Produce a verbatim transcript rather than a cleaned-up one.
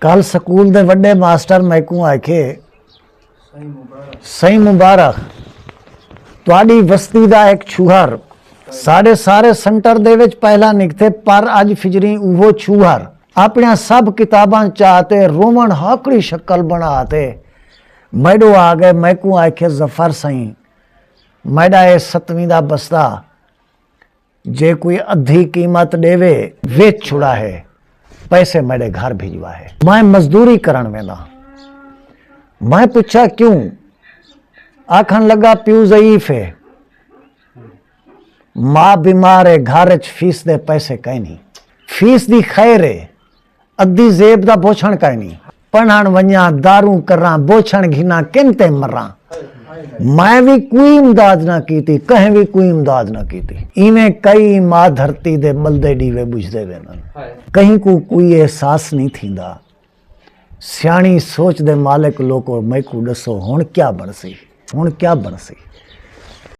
کل سکول دے وڈے ماسٹر میکوں آکھے، سئیں مبارک، تہاڈی وستی دا ہک چھوہر ساڈے سارے سنٹر دے وچ پہلا نکتے، پر اج فجریں اوہو چھوہر اپنیاں سب کتاباں چا تے روون ہاکڑی شکل بنا تے میڈو آ گئے۔ میکوں آکھے، ظفر سئیں، میڈا اے ستویں دا بستہ جے کوئی ادھی قیمت ڈیوے، ویچ چھڑا ہے، پیسے میڈے گھر بھجوا ہے، میں مزدوری کرن ویندا۔ میں پچھا کیوں؟ آکھن لگا، پیو ضعیف ہے، ماں بیمار ہے، گھر اچ فیس دے پیسے کائنی۔ فیس دی خیر ہے، ادھی زیب دا بوچھݨ کائنی۔ پڑھݨ ونڄاں، داروں کراں، بوچھݨ گھناں، کن تے مراں۔ میں وی کوئی امداد نہ کیتی، کہیں وی کوئی امداد نہ کیتی۔ ایویں کئی ماء دھرتی دے ٻلدے ݙیوے ٻجھدے ویندن۔ کہیں کوں کوئی احساس نہیں تھیندا۔ سیاݨی سوچ دے مالک لوکو، میکوں ݙسو، ہݨ کیا بݨسی؟ ہݨ کیا بݨسی؟